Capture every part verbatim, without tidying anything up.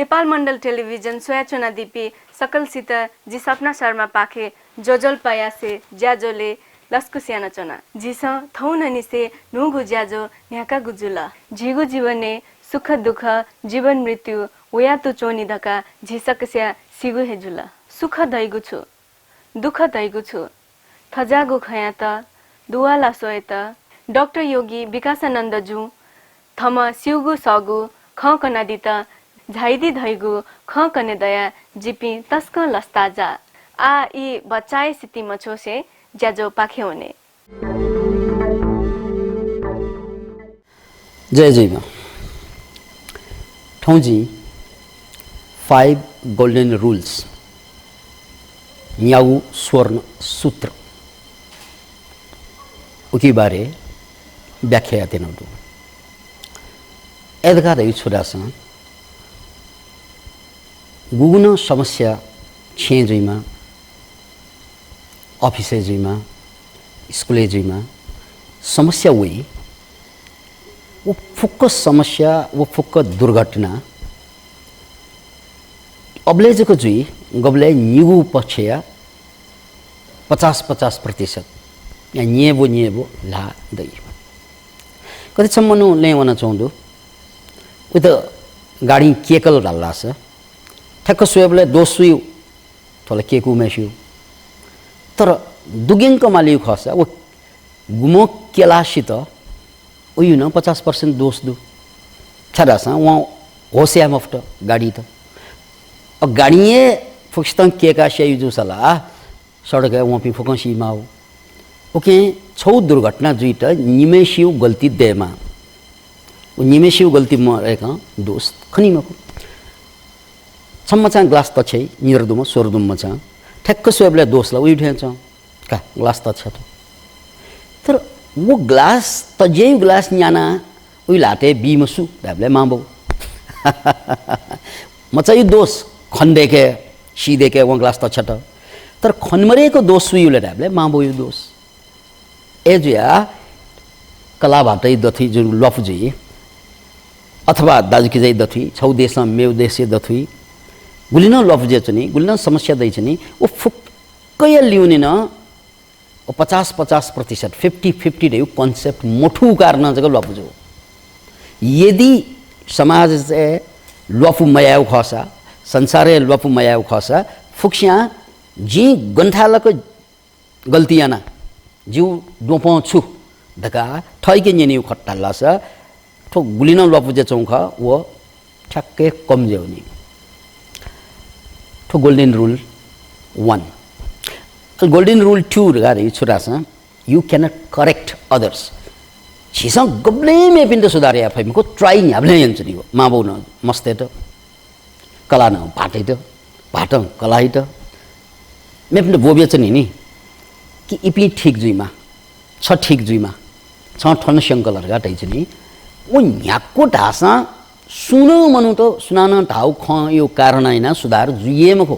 नेपाल मण्डल टेलिभिजन स्वयाच्वनादीपिं सकलसित जि सपना शर्मापाखें ज्वजलपा यासें ज्याझ्वलय् लसकुस यानाच्वना। झीसं थौंनिसें न्हूगु ज्याझ्वः न्ह्याकागु जुल। झीगु जीवनय् सुख दुःख, जीवन मृत्यु वयातुं च्वनी धकाः झी सकसियां सीगु हे जुल। सुख धइगु छु? दुःख धइगु छु? थज्याःगु खँयात दुवाला स्वयेत डाक्टर योगी विकासानन्द जुं थःम्हं स्यूगु सःगु खँ कनादीत झायादी धइगु खँ कने दयाः जिपिं तसकं लसता जा। आः ई भचा हे सितिं मछ्वसें ज्याझ्वः पाखे वने। जय जुइमा। थौं जिं five golden rules, न्यागू स्वर्ण सूत्र, उकी बारे व्याख्या यायेत्यनागु दु। अय् धकाः धइगु छु धाःसा, गुगुं नं समस्या छेँय् जुइमा, अफिसय् जुइमा, स्कुलय् जुइमा, समस्या वइ। व फुक्क समस्या, व फुक्क दुर्घटना अबलय् जक जुइ, गबलय् निगू पक्षया पचास पचास प्रतिशत या न्येब्व न्येब्व ल्हाः दइ। कति छम्ह मनू लँय् वनाच्वंगु दु, उइत गाडीं क्यय्कल धाल धाःसा, ठ्याक्क स्वयेबलय् दोष छु यु? थ्व ला क्यय्कूम्हेसिगु। तर दुग्यंक मालीगु खःसा व गुम्ह क्यलासित उयु नं पचास percent दोष दु। छाय्धाःसा वं होश याये मफुत गाडीत। अब गाडीं हे फुक्कसितं क्यय्काः स्याइ जूसा ला सडकय् वंपिं फुक्कं सीमाः। उकिं छगू दुर्घटना जुइत निम्हय्सिगु गल्ती दयेमाः। व निम्हय्सिगु गल्ती मदय्कं दोष खनी मखु। छम्ह मचां ग्लास तछ्याइ, निद्रा दुम्ह, स्वरु दुम्ह मचां। ठ्याक्क स्वयेबलय् दोष ला उयु थें च्वं। का, ग्लास तछ्यात। तर व ग्लास, तज्याइगु ग्लास न्यानाः उयु ल्हातय् बीम्ह सु धायेबलय् मांबौ। मचायु दोष, खनेदय्के, सीदय्के वं ग्लास तछ्यात। तर खनेमदय्क दोष छु यु ले धायेबलय् मांबौयु दोष। अय्जुयाः कलाः भाःतय् दथुइ जुन ल्वापु जुइ, अथवा दाजुकिजाय् दथुइ, छगू देशं मेगु देशय् दथुइ, गुलि नं ल्वापु जुयाच्वनी, गुलि नं समस्या दइच्वनी, व फुक्कया ल्यूने नं व पचास पचास प्रतिशत, fifty fifty धइगु concept मथूगु कारणं जक ल्वापु जू। यदि समाजय् ल्वापु मयायेगु खःसा, संसारय् ल्वापु मयायेगु खःसा, फुक्कस्यां जिं गन्थालक गल्ती याना, जिगु द्वपं छु धकाः थःके न्यनेगु खः धाल धाःसा, थ्व गुलि नं ल्वापु जुयाच्वंगु खः, व ठ्याक्कै कम जुयावनी। थ्व golden rule one। Golden rule two धकाः धइगु छु धाःसा, you cannot correct others। झीसं गबलें मेपिन्त सुधार याये फइ मखु, try न्ह्याबलें यानाच्वनीगु। मांबौनं मस्तय्त, कलानं भाःतय्त, भाःतं कलाःयात। मेपिन्त ब्वबियाच्वनी नि कि इपिं ठीक जुइमा, छ ठीक जुइमा, छं थन स्यंकल धकाः धइच्वनी। व न्ह्याक्व धाःसां सुं नं मनूत सुनानं धाःगु खँया कारणं यानाः सुधार जुइ हे मखु।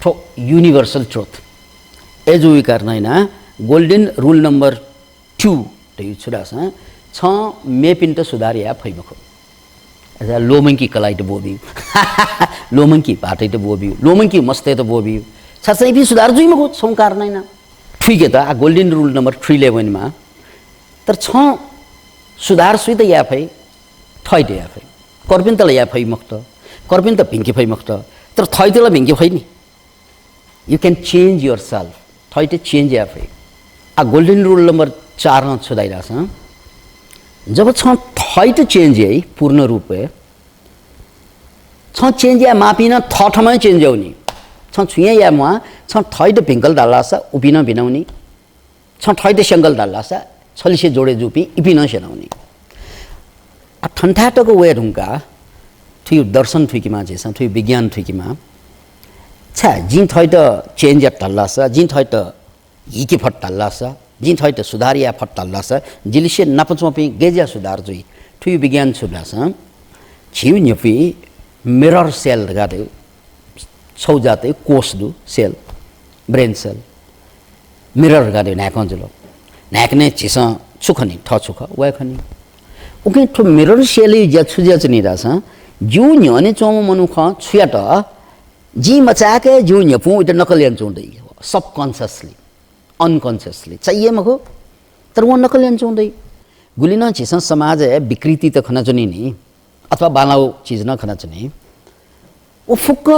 थ्व universal truth। अय्जूगु कारणं यानाः golden rule number two धइगु छु धाःसा, छं मेपिन्त सुधार याये फइ मखु। अझ ल्वःमंकी कलाःयात ब्वबिउ, ल्वःमंकी भाःतय्त ब्वबिउ, ल्वःमंकी मस्तय्त ब्वबिउ। छाय्धाःसा इपिं सुधार जुइ मखु छगू कारणं यानाः। थुइकेत आः golden rule number three-लय् वनेमाः। तर छं सुधार सुइत याये फइ? थःत याये फइ। कर्पिन्त ला याये फइ मखुत, कर्पिन्त भिंके फइ मखुत, तर थःत ला भिंके फइ नि। You can change yourself। थःत change याये फइ। आः golden rule number चारं छु धाइ धाःसा, जब छं थःत change याइ पूर्ण रूपय्, छं change याये माःपिं नं थःथम्हं change याउ नि। छं छुं हे याये म्वाः, छं थःत भिंकल धाल धाःसा उपिं नं भिनाउ नि। छं थःत स्यंकल धाल धाःसा छलिसे जोडय् जूपिं इपिं नं स्यनाउ नि। आः थन थाय् तक वये धुंकाः थुइगु दर्शन थुइकेमाः झीसं, थुइगु विज्ञान थुइकेमाः। छाय् जिं थःत change यात धाल धाःसा, जिं थःत हीके फत धाल धाःसा, जिं थःत सुधार याये फत धाल धाःसा, जिलिसे नाप च्वंपिं गय् ज्या सुधार जुइ? थुइगु विज्ञान छु धाःसा, झीगु न्ह्यपुइ mirror cell धकाः धइगु छगू जातय् कोष दु, cell, brain cell। Mirror धकाः धइगु न्हाय्कं जुल। न्हाय्कनय् झीसं छु खनी, थः छु खः, व हे खनी। उकिं थ्व mirror cell-या ज्या छु जुयाच्वनी धाःसा, जिगु न्ह्यःने च्वंम्ह मनू खः, छुयात जिं मचायेक जिगु न्ह्यपुं उइत नकल यानाच्वंगु दइ, subconsciously, unconsciously, चाहिए मखु, तर वं नकल यानाच्वंगु दइ। गुलि नं झीसं समाजय् विकृति त खनाच्वनी नि, अथवा बांलाःगु चिज नं खनाच्वनी। व फुक्क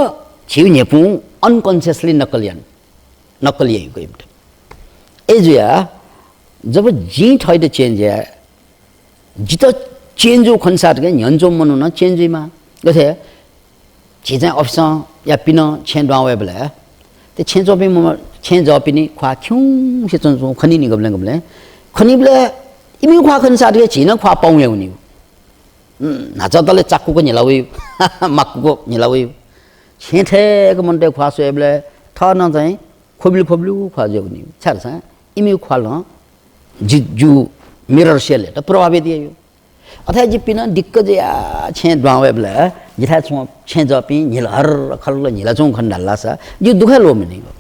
झीगु न्ह्यपुं unconsciously नकल यान, नकल याइगु इमित। अय्‌जुया जब जिं थःत change याये, जितः change जूगु खनसातके न्ह्यःने च्वंम्ह मनू नं change जुइमाः। गथे झी चाहिँ अफिसं या पिनं छेँ दुहां वयेबलय् ते छेँ च्वंपिं म-, छेँ जःपिनि ख्वाः खिउँसे च्वंच्वं खनी नि गबलें गबलें। खनीबलय् इमिगु ख्वाः खनसातके झी नं ख्वाः पाउँया वनीगु। उम्, न्हाचः तले चाक्कुक न्हिला वइ, माक्कुक न्हिला वइ। छेँ थय्‌क मनूतय् ख्वाः स्वयेबलय् थः नं चाहिँ ख्वबिल ख्वबिल ख्वाः जुया वनीगु। छाय्‌धाःसा इमिगु ख्वालं जि, जिगु mirror cellयात प्रभावित याइगु। अथे जि पिनं दिक्क जुया छेँ दुहां वयेबलय् जिथाय् च्वं छेँ जःपिं न्हिला हर्र खल्ल न्हिला च्वंगु खन धाल धाःसा जिगु दुःखय् ल्वःमनीगु।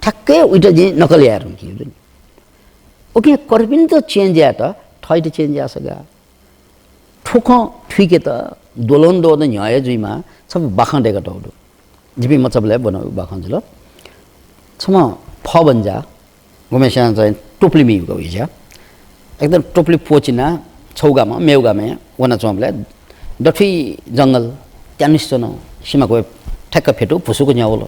ठ्याक्कै उइत जिं नकल याये धुंकीगु दु नि। OK, कर्पिन्त change यायेत थःत change याये सका। थ्व खँ थुइकेत द्वलंद्वःदँ न्ह्यः हे जुइमाः, छपु बाखं दय्‌कातःगु दु। जिपिं मचाबलय् ब्वनागु बाखं जुल। छम्ह फबन्जा, गुम्हेस्यां चाहिँ टोपली मियुका उइज्या। एकदम टोपली प्वचिना छगू गामं मेगु गामय् वनाच्वंबलय् दथुइ जंगल, त्यानुस च्वन, सिमा क्वय् ठ्याक्क फ्यतु भुसुक न्ह्यः वल।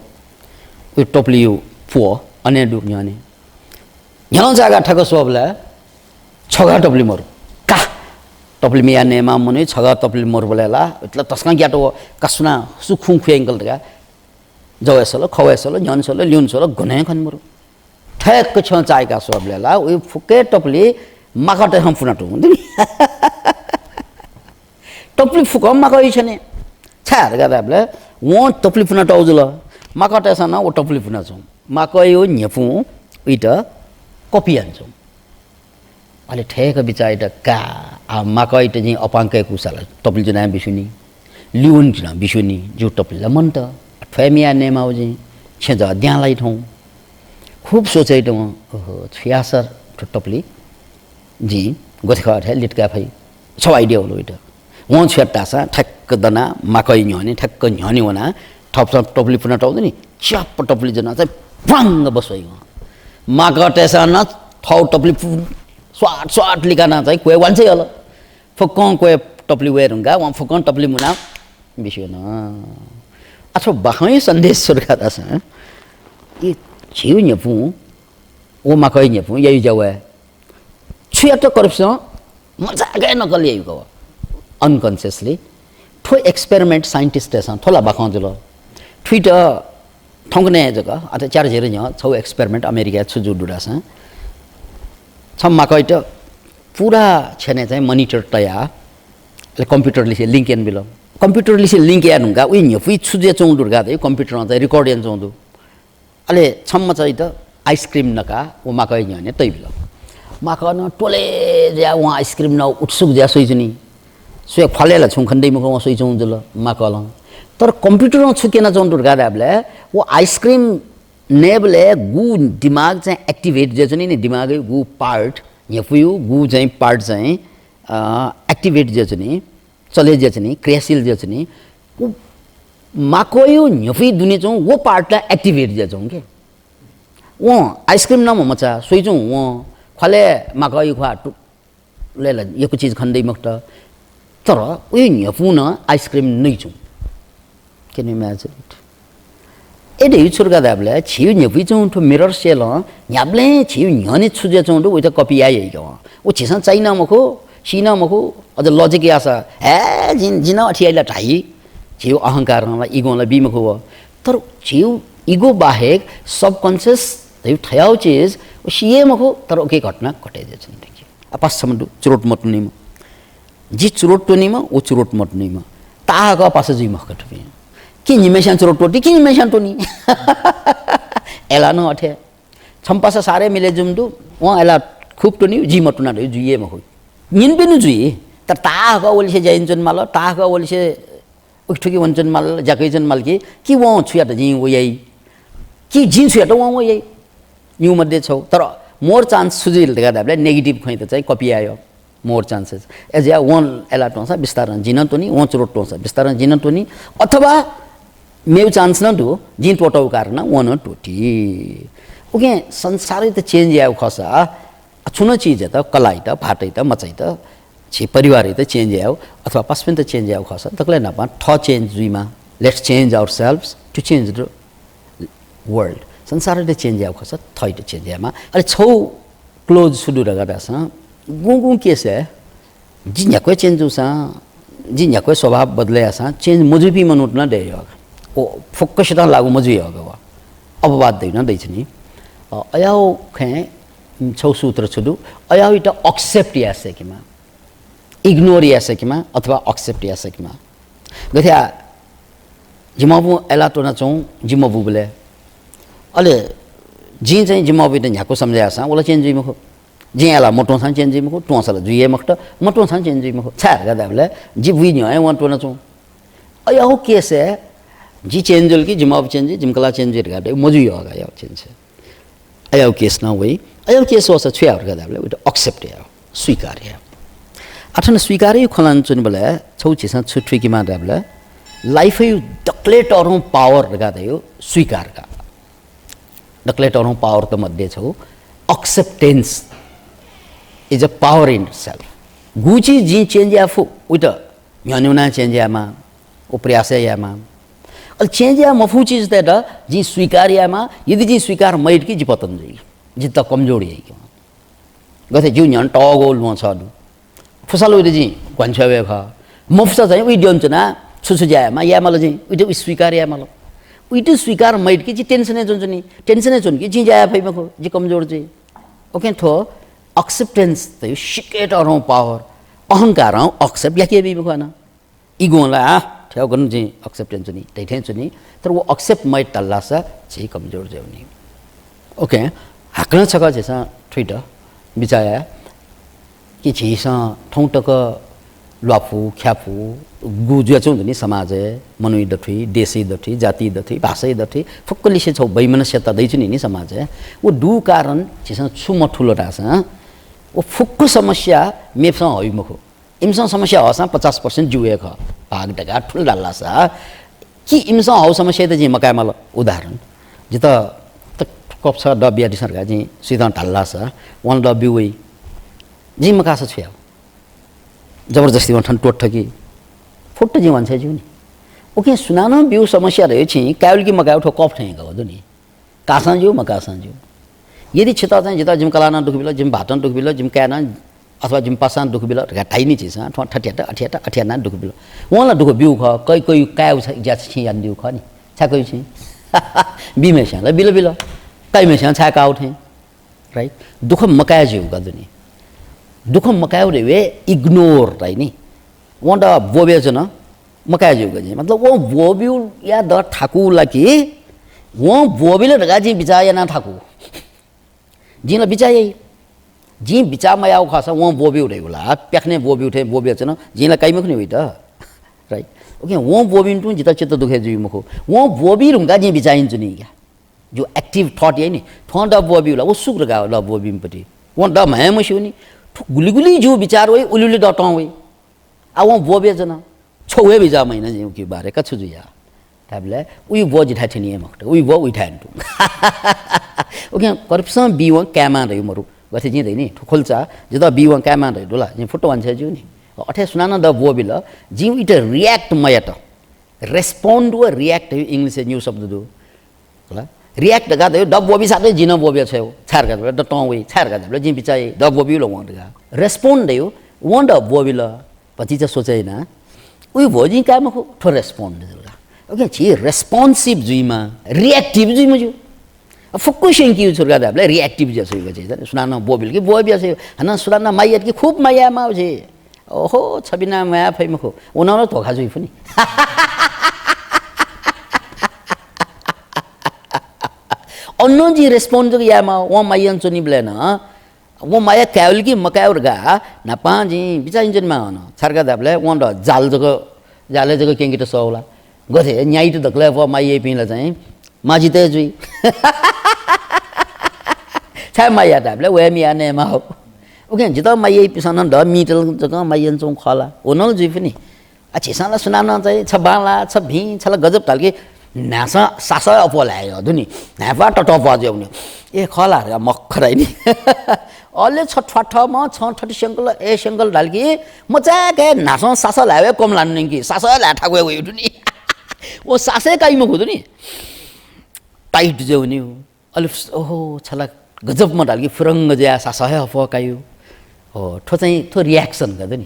उइ टोपलीयु प्व अनय् दु न्ह्यःने। न्ह्यलं चाय्‌काः ठ्याक्क स्वःबलय् छघः टोपली मरु। का! टोपली मियाः नयेमाःम्ह मनू छघः टोपली मरुबलय् ला इतला तसकं ग्यात व, का सुनां सु खुँ खुयाइंकल धकाः जवय् सल, खवय् सल, न्ह्यःने सल, ल्यूने सल, गनं हे खने मरु। ठ्याक्क छ्यं चाय्‌काः स्वःबलय् ला उइ फुक्क टोपली माकःतय्‌सं पुनातःगु दु नि। टोपली फुक्कं माकःया छ्यनय्। छाय् धकाः धायेबलय् वं टोपली पुनातःगु जुल, माकःतय्‌सं नं व टोपली पुनाच्वं। माकःया न्ह्यपुं उइत copy यानाच्वं। अले थय्‌क बिचाः यात, का, आ, माकःयात जिं अपां कय्‌कूसा ला टोपली ज्वनाः बिस्युनि, ल्यूने ज्वनाः बिस्युनि, जिगु टोपली ला मन्त, थ्व हे मियाः नयेमाःगु जिं, छेँ जः द्यां लाइ थौं। खुब सोचे यात वं, ओहो, छु याःसा थ्व टोपली जिं गथे खः थथे लित काये फइ। छगू idea वल उइत। वं छु यात धाःसा ठ्याक्क दनाः माकःया न्ह्यःने ठ्याक्क न्ह्यःने वनाः थःपिन्सं टोपली पुनातःगु दु नि, च्याप्प टोपली ज्वनाः चाहिँ भ्वाङ्ग बस्वइ वं। माकःतय्‌सं नं थःगु टोपली पु-, स्वाट स्वाट लिकानाः चाहिँ क्वय् वांछ्वय् हल। फुक्कं क्वय् टोपली वये धुंकाः वं फुक्कं टोपली मुनाः बिस्युन। अथवा बाखंया सन्देश छु धकाः धाःसा, यी झीगु न्ह्यपुं, व माकःया न्ह्यपुं याइगु ज्या व हे। छुयात कर्पिन्सं मजाक हे नकल याइगु खः, unconsciously। थ्व experiment scientistतय्‌सं, थ्व ला बाखं जुल। थुइत थौंकन्हय् जक, अथे च्यार झिर न्ह्यः छगू experiment अमेरिकाय् छु जूगु दु धाःसा, छम्ह माकःयात पूरा छ्यनय् चाहिँ monitor तयाः, अले computerलिसे link यानाबिल। Computerलिसे link याये धुंकाः उइ न्ह्यपुइ छु जुयाच्वंगु दु धकाः चाहिँ computerं चाहिँ record यानाच्वंगु दु। अले छम्ह मचायात ice cream नकाः व माकःया न्ह्यःने तयाबिल। माकः नं त्वलय् जुयाः वं ice cream नवाः उत्सुक जुयाः स्वयाच्वनी। स्वयाः ख्वालय् ला छुं खने दइ मखु, वं स्वयाच्वंगु जुल माकलं। तर computerं छु क्यनाच्वंगु दु धकाः धायेबलय् व ice cream नयेबलय् गु दिमाग चाहिँ activate जुयाच्वनी नि, दिमागया गु part, न्ह्यपुया गु चाहिँ part चाहिँ, अ, activate जुयाच्वनी, चले जुयाच्वनी, क्रियाशील जुयाच्वनी, व माकःया न्ह्यपुइ दुने च्वंगु व part ला activate जुयाच्वंगु के। वं ice cream नःम्ह मचा स्वयाच्वंगु, वं ख्वालय् माकःया ख्वाः तु-, लय् ला यक्व चिज खने दइ मखुत। तर उइ न्ह्यपुं नं ice cream नइच्वं। Can you imagine it? अय् धइगु छु धकाः धायेबलय् झीगु न्ह्यपुइ च्वंगु थ्व mirror cellं न्ह्याबलें झीगु न्ह्यःने छु जुयाच्वंगु दु, उइत copy याये याइगु वं। व झीसं चाइ नं मखु, सी नं मखु, अझ logic याःसा, हे, जिं, जिं नं अथे याइ ला धाइ। झीगु अहंकारं ला, egoं ला बी मखु व। तर झीगु ego बाहेक subconscious धइगु थज्याःगु चिज व सी हे मखु, तर उकी घटना घटे जुयाच्वनी। आ, पासा छम्ह दु, चुरोट मत्वनीम्ह। जि चुरोट त्वनीम्ह, व चुरोट मत्वनीम्ह। ताहाकः पासा जुइ मखु का थुपिं। कि निम्हय्‌सिनं चुरोट त्वःती, कि निम्हय्‌सिनं त्वनी। अय्‌लाः नं अथे। छम्ह पासा साह्रै मिले जूम्ह दु, वं अय्‌लाः खुब त्वनी, जि मत्वना धइगु जुइ हे मखु। न्हिनपिनु जुइ, तर ताहाकः वलिसे ज्या यानाच्वने माल, ताहाकः वलिसे उखेथुखे वनाच्वने माल, ज्या कयाच्वने माल कि, कि वं छु यात जिं व याइ, कि जिं छु यात वं व याइ। निगू मध्ये छगू। तर more chance छु जुइ धकाः धायेबलय् negative खँयात चाहिँ copy यायेगु। More chances। अय्‌जुया वं अय्‌लाः त्वंसा बिस्तारं जिं नं त्वनी, वं चुरोट त्वंसा बिस्तारं जिं नं त्वनी, अथवा मेव chance नं दु, जिं त्वःतःगु कारणं वं नं त्वःती। उकिं संसारयात change यायेगु खःसा, छुं नं चिजयात, कलायात, भाःतयात, मचायात, झी परिवारयात change यायेगु अथवा पासापिन्त change यायेगु खःसा, दकलय् न्हापां थः change जुइमाः। Let's change ourselves to change the world। संसारयात change यायेगु खःसा थःयात change यायेमाः। अले छगू clause छु दु धकाः धाःसा, गुं गुं case-य् जि न्ह्याक्व change जूसां, जि न्ह्याक्व स्वभाव बदले याःसां change मजुइपिं मनूत नं दइ यःगु। व फुक्कसितं लागू मजुइ यःगु व। अपवाद दइ नं दइछ नि। अ, अय्‌यागु खँय् छगू सूत्र छु दु, अय्‌यागुयात accept याये सकेमाः, ignore याये सकेमाः अथवा accept याये सकेमाः। गथे आ, जिमि अबुं अय्‌लाः त्वनाच्वं, जि मबूबलय्। अले जिं चाहिँ जिमि अबुयात न्ह्याक्व सम्झे याःसां व ला change जुइ मखु। जिं अय्‌लाः मत्वंसां change जुइ मखु, त्वंसा ला जुइ हे मखुत, मत्वंसां change जुइ मखु। छाय् धकाः धायेबलय् जि बुइ न्ह्यः हे वं त्वनाच्वं। अय्‌यागु case-य् जि change जुल कि जिमि अबु change जुइ, जिमि कलाः change जुइ धकाः धाइ, मजुइ यःगु अय्‌यागु case। अय्‌यागु case नं वइ। अय्‌यागु case वःसा छु याये धकाः धायेबलय् उइत accept याये, स्वीकार याये। आः थन स्वीकारया खँ ल्हानाच्वनेबलय् छगू झीसं छु थुइकेमाः धायेबलय् life-या दकलय् तःधंगु power धकाः धाइगु स्वीकार का। दकलय् तःधंगु power-त मध्ये छगू acceptance is a power in itself। गुगु चिज जिं change याये फु, उइत न्ह्यःने वनाः change यायेमाः, व प्रयास हे यायेमाः। अले change याये मफुगु चिजतय्‌त जिं स्वीकार यायेमाः, यदि जिं स्वीकार मयात कि जि पतन जुइ, जितः कमजोर याइ कि। गथे जिगु न्ह्यःने तःगु ल्वहं छगू दु, फुसा ला उइत जिं घ्वान्छ्वये वये खः, मफुसा चाहिँ उइ द्यःने च्वनाः छु छु ज्या यायेमाः, यायेमाल जिं, उइत उइ स्वीकार यायेमाल। उइत स्वीकार मयात कि जि tension-य् च्वनाच्वनी, tension-य् च्वन कि जिं ज्या याये फइ मखु, जि कमजोर जुइ। OK, थ्व acceptance धइगु सिक्कय् तःधंगु power। अहंकारं accept याके बी मखु हानं। Ego-ं ला, आ, थ्याउकन जिं accept यानाच्वनी, धइथें च्वनी, तर व accept मयात धाःसा झी कमजोर जुइ वनी। OK, हाकनं छकः झीसं थुइत बिचाः याये कि झीसं थौं तक ल्वापु, ख्यापु, गु जुयाच्वंगु दु नि समाजय्, मनूइ दथुइ, देशइ दथुइ, जातिइ दथुइ, भाषाइ दथुइ, फुक्कलिसे छगू वैमनस्यता दइच्वनी नि समाजय्। व दुगु कारण झीसं छु मथुल धाःसा, व फुक्क समस्या मेपिसं हइ मखु। इमिसं समस्या हःसां पचास percent जिगु हे खः, भाग धकाः थुल धाःसा कि इमिसं हःगु समस्यायात जिं मकायेमाल। उदाहरण, जितः त कप छगः द बियादिसँ धकाः जिं सुइतं धाल धाःसा वं द ब्यू वइ। जिं मकाःसा छु याये? जबरजस्ती वं थन त्वःत थकी। फुट्ट जिं वांछ्वये ज्यू नि। OK, सुनानं ब्यू समस्या धइगु छिं कायेगु कि मकायेगु थ्व कप थें हे खः दु नि। काःसां ज्यू, मकाःसां ज्यू। यदि छितः चाहिँ जितः जिमि कलालं दुःख बिल, जिमि भाःतं दुःख बिल, जिमि काय्‌नं अथवा जिमि पासां दुःख बिल धकाः धाइ नि झीसं, थ्वं थथे यात, अथे यात, अथे यानाः दुःख बिल। वं ला दुःख ब्यूगु खः, कइ कइ कायेगु छ-, ज्या छिं यानादीगु खः नि। छाय् कइ छिं? बीम्हस्यां ला बिल बिल, काइम्हस्यां छाय् काःगु थें, right? दुःख मकाये ज्यूगु का दु नि। दुःख मकायेगु धइगु हे ignore धाइ नि। वं द ब्वःबियाच्वन, मकाये ज्यूगु का जिं। मतलब, वं ब्वःब्यूया द थाकू ला कि वं ब्वःबिल धकाः जिं बिचाः यानाः थाकू? जिं ला बिचाः याइ। जिं बिचाः मयाःगु खःसा वं ब्वःब्यू धइगु ला, प्याखनय् ब्वःब्यू थें ब्वःबियाच्वन, जिं ला काइ मखु नि उइत। Right? OK, वं ब्वःबिन तुं जितः चित्त दुःख हे जुइ मखु। वं ब्वःबी धुंकाः जिं बिचाः यानाच्वनी का। जिगु active thought याइ नि, थ्वं द ब्वःब्यू ला, व सुक धकाः द ब्वःबिम्ह पति। वं द म्हय् मस्यू नि। थ्व गुलि गुलि जिगु बिचाः वइ, उलि उलि द तं वइ। आ, वं ब्वःबियाच्वन। छगू हे बिचाः मयाना जिं उकी बारे का छु जुइ धायेबलय् उइ ब्व जिथाय् थ्यनी हे मखुत, उइ ब्व उइथाय् तुं। OK, कर्पिसं बी वं कायेमाः धइगु मरु। गथे जिं धइ नि, थ्व ख्वल्चा जितः बी वं कायेमाः धइगु दु ला, जिं फुट्ट वांछ्वये ज्यू नि। अथे सुनानं द ब्वःबिल, जिं उइत react मयात। Respond व react धइगु English-य् निगू शब्द दु। होला? React धकाः धइगु द ब्वःबिसां जिं नं ब्वःबिया छ्वये। छाय् धकाः धाःबलय् द तं वइ, छाय् धकाः धाःबलय् जिं बिचाः याइ, द ब्वःब्यू ला वं धकाः। Respond धइगु, वं द ब्वःबिल, भतिचा सोचे याना, उइ ब्व जिं काये मखु, थ्व respond जुल का। OK, झी responsive जुइमाः, reactive जुइ मज्यू। अ, फुक्क स्यंकीगु छु धकाः धाःबलय् reactive जुया स्वइगु झी, सुनानं ब्वःबिल कि ब्वःबिया स्वइगु, हानं सुनानं माया यात कि खुब माया यायेमाः झी। ओहो, छबिना माया फइ मखु, व नं ला धोखा जुइ फु नि। अन जिं respond जक यायेमाः, वं माया यानाच्वनीबलय् नं वं माया कायेगु कि मकायेगु धकाः न्हापां जिं बिचाः यानाच्वनेमाः अन। छाय् धकाः धाःबलय् वं द जाल जक, जालय् जक क्यंकेत सःगु ला। गथे न्याइत दकलय् व माया याइपिं ला चाहिँ माजित हे जुइ। छाय् माया यात धाःबलय् वया मिया नयेमाः। OK, जितः माया याइपिसं नं द मितल जक माया यानाच्वंगु खः ला? व नं जुइ फु नि। आ, झीसं ला सुनानं चाहिँ छ बांला, छ भिं, छ ला गजब धाल कि न्हासं सासः अप्वः ल्हाये दु नि। न्हाय्पा ततःप्वः जुयावनी। ए, खः ला धकाः मखु धाइ नि। अले छ थ्वाथःम्ह, छं थथे स्यंकल, ए स्यंकल धाल कि मचाय्क न्हासं सासः ल्हाये कम लानु कि सासः ल्हाये थाकुया वइ दु नि। व सासः काइ मखु दु नि। Tight जुयावनी। अले फुस-, ओहो, छ ला गजब मधाल कि फुरंग जुयाः सासः हे अप्वः काइ। हो, थ्व चाहिँ, थ्व reaction का दु नि।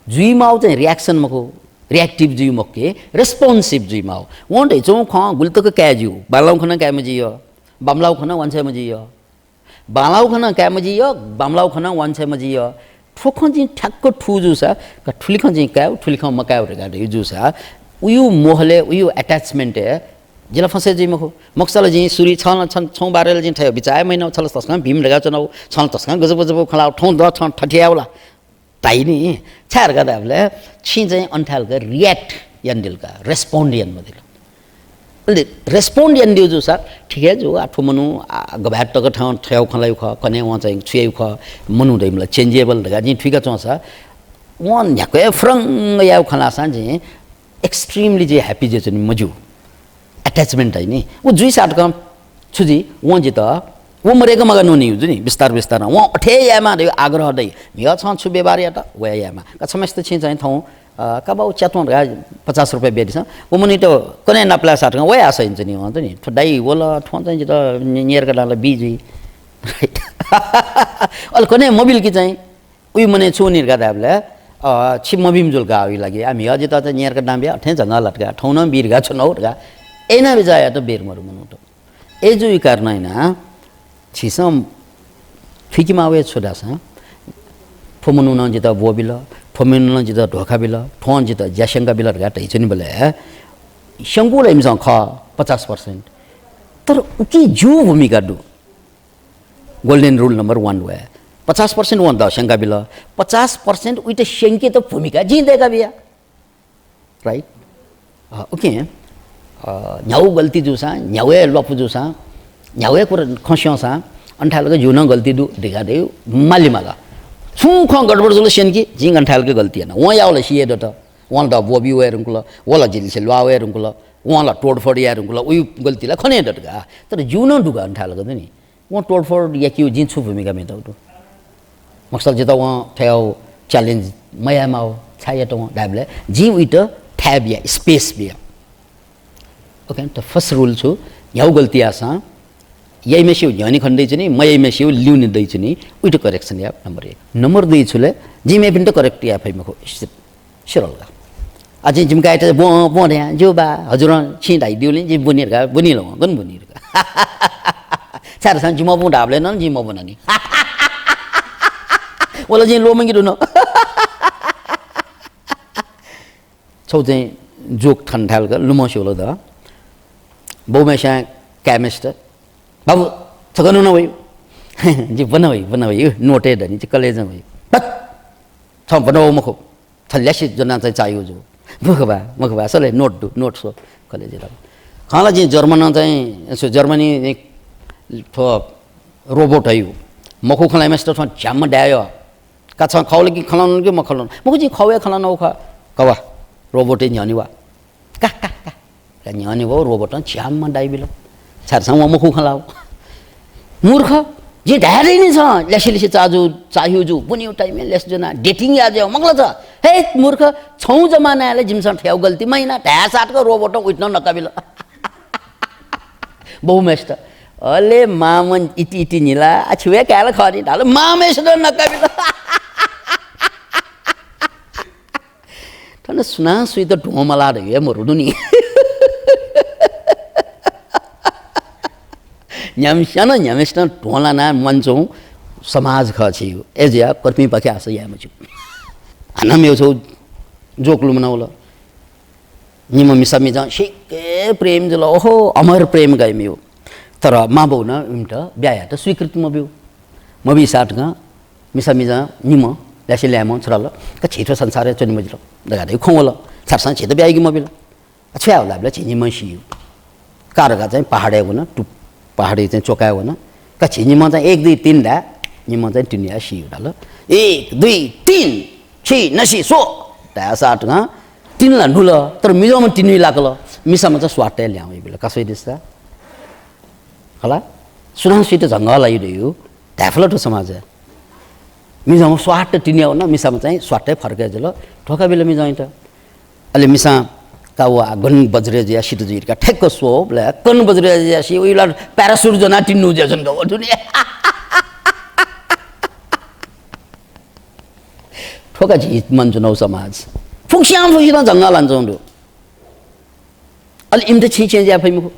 जुइमाःगु चाहिँ reaction मखु, reactive जुइ मखु कि, responsive जुइमाःगु। वं धयाच्वंगु खँ गुलि तक काये ज्यू, बांलाःगु खँ नं काये मजिइ, बांमलाःगु खँ नं वांछ्वये मजिइ। बांलाःगु खँ नं काये मजिइ, बांमलाःगु खँ नं वांछ्वये मजिइ। थ्व खँ जिं ठ्याक्क थू जूसा, का थुलि खँ जिं काये, थुलि खँ मकाये धकाः धइगु जूसा, उयु मोहले, उयु attachment-य् जि ला फँसे जुइ मखु। मखुसा ला जिं सुरुइ छं ला छं, छं बारे ला जिं थथे बिचाः हे मयानागु, छ ला तसकं भिं धकाः च्वनागु, छं ला तसकं गजब गजब खँ ल्हाः, थौं द छं थथे यायेगु ला धाइ नि। छाय् धकाः धायेबलय् छिं चाहिँ अन थाय् धकाः react यानादिल का, respond याना मदिल। अले respond यानादिल जूसा, ठीक हे जू, आ, थ्व मनू, आ, गबलय् तक थ्व, थथे यायेगु खँ ल्हाइगु खः, कन्हय् वं चाहिँ छु याइगु खः, मनू धइम्ह ला changeable धकाः जिं थुइका च्वंसा, वं न्ह्याक्व हे फुरंग यायेगु खँ ल्हाःसां जिं extremely जि happy जुयाच्वने मज्यू। Attachment धाइ नि। व जुइसा तकं छु जुइ, वं जितः, व मदय्क मगाः न्वनीगु जुइ नि, बिस्तार बिस्तारं। वं अथे यायेमाः धइगु आग्रह दइ। म्हिगः छं छु व्यवहार यात, व हे यायेमाः। का छम्हसित छिं चाहिँ थौं, अ, का बाउ च्यात्वँ धकाः पचास रुपियाँ बियादिसँ। व मनूयात कन्हय् नापलायेसा तकं व हे आशा यानाच्वनी वं, जुइ नि। थ्व दाइ व ला, थ्वं चाहिँ जितः न्य-, न्यय्का दां ला बी जुइ। Right। अले कन्हय् मबिल कि चाहिँ, उइ मनय् छु वनी धकाः धायेबलय्, अ, छि मभिंम्ह जुल का उइ लागि। आ, म्हिगः जितः चाहिँ न्यय्का दां बिया, अथें झंगः लात का, थौं नं बी धकाः च्वनागु धकाः। अय्नं बिचाः यायेत बेर मदु मनूत। अय् जुइगु कारणं यानाः झीसं थुइकेमाःगु छु धाःसा, थ्व मनुखं जितः ब्वःबिल, थ्व मनुखं जितः धोखा बिल, थ्वं जितः ज्या स्यंकाबिल धकाः धयाच्वनीबलय् स्यंकूगु ला इमिसं खः पचास percent। तर उकी ज्यू भूमिका दु। Golden rule number one वया। पचास percent वं द स्यंकाबिल, पचास percent उइत स्यंकेत भूमिका जिं दय्काबिया। Right? अ, OK। अ, न्ह्यागु गल्ती जूसां, न्ह्यागु हे ल्वापु जूसां, न्ह्यागु हे कुरा खँ स्यंसां, अन थाय् लाक ज्यू नं गल्ती दु धकाः धइगु मालेमाल। छुं खँ गडबड जुल स्यन कि, जिं अन थाय् लाक गल्ती याना। वं याःगु ला सिये दत। वं ला द ब्वःबी वये धुंकल, व ला जिलिसे ल्वाः वये धुंकल, वं ला तोडफोड याये धुंकल, उइ गल्ती ला खने दत का। तर ज्यू नं दु का अन थाय् लाक दु नि। वं तोडफोड याकेगु जिं छु भूमिका म्हितागु दु? मखुसा ला जितः वं थथे याःगु challenge मयायेमाःगु छाय् यात वं धायेबलय् जिं उइत थाय् बिया, space बिया। OK, त first rule छु, न्ह्यागु गल्ती याःसां याइम्हेसिगु न्ह्यःने खने दइच्वनी, मयाइम्हेसिगु ल्यूने दइच्वनी, उइत correction या number एक। Number दुई छु ले, जिं मेपिन्त correct याये फइ मखु। सिरल का। आ, जिं जिमि काय्‌यात ब्वँ, ब्वँ धया, ज्यू बा, हजुरं छिं धाइदिउलिं जिं ब्वनी धका, ब्वनी ला वं, गन ब्वनी धका। छाय्‌धाःसा जिं मब्वं धाःबलय् नं जिं मब्वना नि। व ला जिं ल्वःमंके धुन। छगू चाहिँ joke थन थाय् लाक, लुमं स्यू ला द। बौम्हेस्यां काय्‌म्हेसित, बाबु, छ गन वना वइ? जि ब्वना वइ, ब्वना वइ, note हे दनि, जि कलेजं वइ। धत्! छ ब्वना वउ मखु। छ ल्यासे ज्वनाः चाहिँ चाःहिउ जू। मखु बा, मखु बा, सले note दु, note स्व, कलेजय् दु। खँ ला जिं जर्मनं चाहिँ, सु, जर्मनी थ्व robot हइउ। मखु खँ ल्हाइम्हेसित थ्वं झ्याम्म धायेउ। का छं खः ला कि खँ ल्हानागु कि मखु ल्हानागु? मखु, जिं खः हे खँ ल्हानागु खः। का वा, robot-य् न्ह्यःने वा। का, का, का। का न्ह्यःने वउ, robot-ं झ्याम्म धाइबिल। छाय्‌धाःसा वं मखु खँ ल्हाउ। मूर्ख, जिं धाये दनि छं ल्यासे लिसे चाःजू, चाःहिउ जू, ब्वनिउ time-य् ल्यासे ज्वनाः dating याये ज्याउ मखु ला छ। हे मूर्ख, छौ जमानाय् ला जिमिसं थथे याउ गल्ती मयाना धायेसा तक robot-ं उइत नं नकाबिल। बौम्हेसित, अले मामं इति इति न्हिला, आ, छि हे काय् ला खः नि धाल, मामय्‌सित नं नकाबिल। थन सुनां सुइत ध्वं मलाः धइगु हे मरु दु नि। न्ह्याम्हस्यां नं न्ह्याम्हसित ध्वं लानाः म्वानाच्वंगु समाज खः छिगु। अय्‌जुयाः कर्पिंपाखे आशा याये मज्यू। हानं मेगु छगू joke लुमना वल। निम्ह मिसा मिजं सिक्क प्रेम जुल, ओहो, अमर प्रेम का इमिगु। तर मांबौनं इमित ब्याहा यायेत स्वीकृति मब्यू। मबीसा तकं मिसा मिजं निम्ह ल्यासे ल्याय्म्ह छुटाल, का झी थ्व संसारय् च्वने मजिल धकाः धइगु खँ वल। छाय्‌धाःसा झीत ब्याहा याके मबिल। आ, छु याये धाःबलय् झी निम्ह सियु। का धकाः चाहिँ पहाडय् वन, टुप्पा पहाडय् चाहिँ च्वकाय् वन। का झी निम्ह चाहिँ एक दुई तीन धाये, निम्हं चाहिँ तिन्हुया सिउ धाल। एक, दुई, तीन, छि नसि स्व धाःसाथं तिन्हु ला न्हुल, तर मिजंम्ह तिन्हुइ लाकल। मिसाम्ह चाहिँ स्वात्तय् ल्याहां वइबिल। का स्वइदिसँ। खला? सुनां सुइत झंगः लाइ धइगु धायेफु ला थ्व समाजय्? मिजंम्ह स्वात्त तिन्हुया वन, मिसाम्ह चाहिँ स्वात्तय् फर्के जुल। धोका बिल मिजंयात। अले मिसां का व गन बज्रे जुयाः सित जुइ धकाः ठ्याक्क स्वःबलय् गन बज्रे जुयाः सि, उइला parachute ज्वनाः तिन्हु जुयाच्वन का व दुने। थ्व का झी मनच्वनागु समाज। फुक्कसियां फुक्कसितं झंगः लानाच्वंगु दु। अले इमित छिं change याये फइ मखु।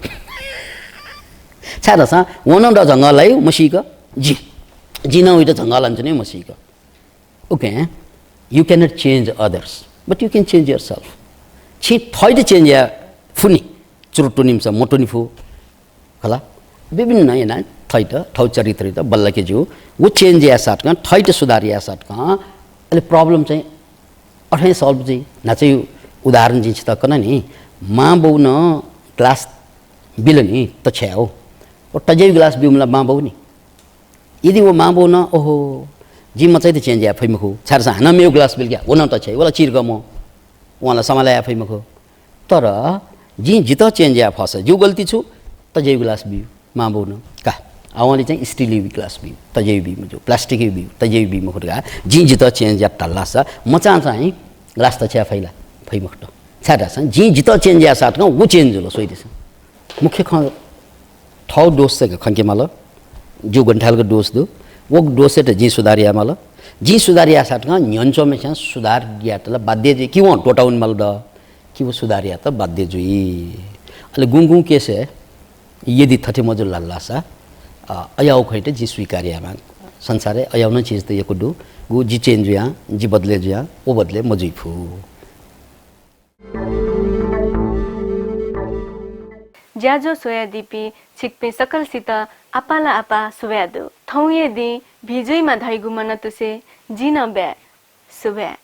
छाय्धाःसा वं नं द झंगः लाइ मसीक, जि, जिं नं उइत झंगः लानाच्वने मसीक। Okay, you cannot change others, but you can change yourself. छिं थःत change याये फु नि, चुरु त्वनीम्हसिनं मत्वने फु। खला? विभिन्न यानाः थःत, थःगु चरित्रयात बल्लाके ज्यू। व change याये साथं, थःत सुधार याये साथं, अले problem चाहिँ अथें solve जुइ। न्हाचः उदाहरण जिं छितः कना नि, मांबौनं glass बिल नि, तछ्याये हो। व तज्याःगु glass ब्यूम्ह ला मांबौ नि। यदि व मांबौनं, ओहो, जिं मचाइत change याये फइ मखु, छाय्धाःसा हानं मेगु glass बिल का, व नं तछ्याइ, व ला चिर्गम्ह, वं ला सम्हाले याये फइ मखु। तर जिं जितः change याये फःसा, जिगु गल्ती छु? तज्याःगु glass ब्यू, मांबौनं का। आ वंलि चाहिँ steelया glass ब्यू, तज्याःगु बी मज्यू, plasticया ब्यू, तज्याःगु बी मखु धकाः जिं जितः change यात धाःसा, मचां चाहिँ glass तछ्याये फइ ला? फइ मखुत। छाय्धाःसा जिं जितः change याये साथं व change जुल, स्वइदिसँ। मुख्य खँ, थःगु दोष चाहिँ खंके माल। जिगु गन थाय्‌लाक दोष दु, व दोषयात जिं सुधार याये माल। जिं सुधार याये साथं न्ह्यःने च्वंम्हसिनं सुधार यायेत ला बाध्य जुइ कि वं त्वःता वने माल द, कि व सुधार यायेत बाध्य जुइ। अले गुगुं case-य् यदि थथे मजुल धाःसा, अ, अज्याःगु खँयात जिं स्वीकार यायेमाः। संसारय् अज्याःगु नं चिजत यक्व दु, गु जि change जुयां, जि बदले जुयां, व बदले मजुइ फु। ज्याझ्वः स्वयादीपिं छिकपिं सकलसित आपालं आपाः सुभाय् दु। थौंया दिं भिजुइमा धइगु मनंतुसे जिं नं ब्याये। सुभाय्।